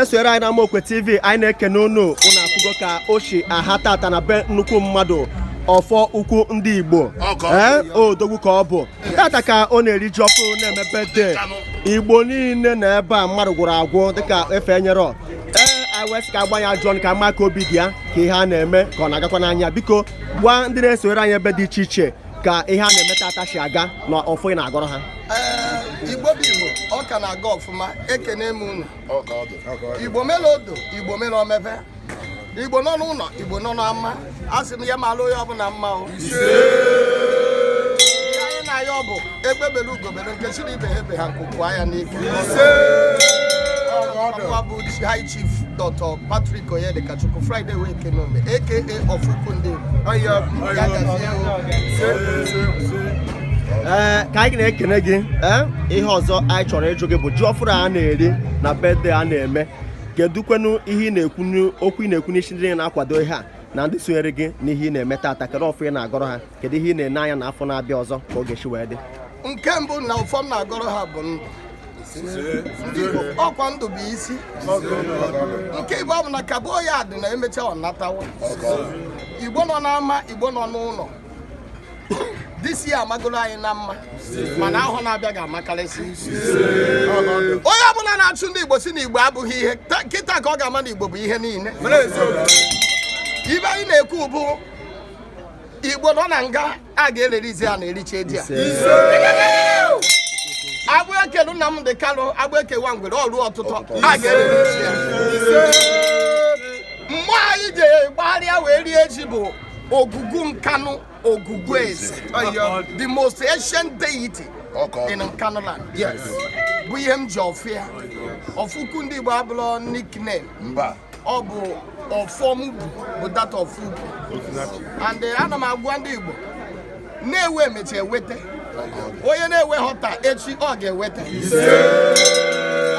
Esonyere anyị na Amaokwe TV, anyị na-ekene unu. Unu afụgo ka o si aha tata na be nnukwu mmadụ, ọfọ ukwu ndị Igbo. Ee, odogwu ka ọ bụ. Tata ka ọ na-eri ji ọfụ, na-eme birthday. Igbo niile na ebe a, mmadụ gwụrụ agwụ dịka efe nyere. Ee, anyị wee sị ka agba ya jụọ ka ama ka obi dị ya, ka ihe a na-eme ka ọ na-agakwa n'anya. Biko, gwa ndị na-esonyere anyị ebe dị iche iche ka ihe a na-eme tata si aga na ọfọ ị na-agọrọ ha. Ee, Igbo bụ Igbo, ọ ka na-aga ọfụma. Ekene m unu. Igbo mere odo, Igbo mere omebe, Igbo nọ n'ụlọ, Igbo nọ n'ama. A sị m ya mara onye ọbụla mma o. Ihe anyị na-ayọ bụ egbebere ugobere nke chiri ibe ha ebe ha nkụkụ ya n'ike. Ọnwa bụ High Chief Dr. Patrick Onyedikachukwu Friday wee kenome, aka Ọfụkwu ndị Igbo. Ya gazie o. Ee, ka anyị na-ekene gị. Ee, ihe ọzọ anyị chọrọ ịjụ gị bụ ji ọfụrụ a na-eri na birthday a na-eme, kedu kwenu ihe ị na-ekwu, okwu ị na-ekwu n'isi ndị na-akwado ihe a na ndị sonyere gị n'ihe ị na-eme tata? Kedu ọfụ ị na-agọrọ ha? Kedu ihe ị na-ene anya na afọ na-abịa ọzọ ka ọ ga-esi wee dị? Nke mbụ na ụfọdụ na-agọrọ ha bụ ndụ. Ndị Igbo, ọkwa ndụ bụ isi. Nke Igbo bụ na kabo ya dị na emecha ọ natawa. Igbo nọ n'ama, Igbo nọ n'ụlọ, disi ya amagolo anyị na mma, mana ahụ na-abịa ga-amakarịsị. Onye ọbụla na-achụ ndị Igbo si na Igbo abụghị ihe, kịta ka ọ ga-ama na Igbo bụ ihe niile. Ibe anyị na-ekwu bụ Igbo nọ na nga a ga-ererizi a na-ericha di a agbụ ekelu Nnamdị Kanụ, agbụ ekewa ngwere ọrụ ọtụtụ a ga-ererizi ya. Mmụọ anyị ji gbagharịa wee rie ji bụ Ogugu Nkanụ, Ogugu Eze, the most ancient deity in Nkanu land. Yes, bụ ihe m ji ọfịa. Ọfụkwu ndị Igbo abụrụ nickname. Mba. Ọ bụ ọfọm bụ that of ugwu. And ana m agwa ndị Igbo na-ewe emecha eweta. Onye na-ewe ghọta echi, ọ ga-eweta.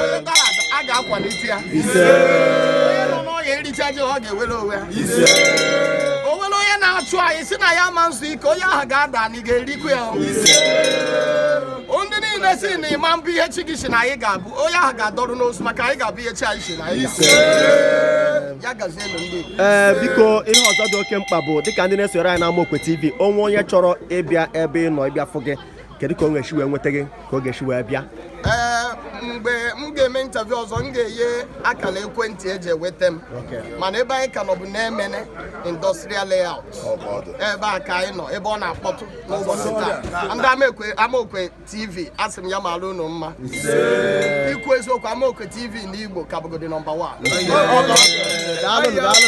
Onye dara ada, a ga-akwalite ya. Onye nọ n'ọya ericha ji, ọ ga-ewere onwe ya. O nwere onye na-achụ anyị si na ya ma nzu ike, onye ahụ ga-ada, anyị ga-erikwa ya. Ndị niile si na ịma mbụ ihe chi gị si na anyị ga-abụ, onye ahụ ga-adọrọ n'ozu, maka anyị ga-abụ ihe chi anyị si na anyị ga-abụ. Ya gazienụ, ndị Igbo. Ee, biko, ihe ọzọ dị oke mkpa bụ dịka ndị na-esonyere anyị na Amaokwe TV, onwe onye chọrọ ịbịa ebe ị nọ, ịbịa fụ gị, kedu ka ọ ga-esi wee nweta gị, ka ọ ga-esi wee bịa? Ee, mgbe m ga-eme interview ọzọ, m ga-enye akara ekwentị eji enweta m. Mana ebe anyị ka nọ bụ n'Emene Industrial Layout. Ebe a ka anyị nọ, ebe ọ na-akpọtụ n'ụbọchị taa. Ndị Amaokwe TV, asị m ya mara unu mma. Ikwu eziokwu, Amaokwe TV n'Igbo ka bụgodi number 1. Daalụ, daalụ.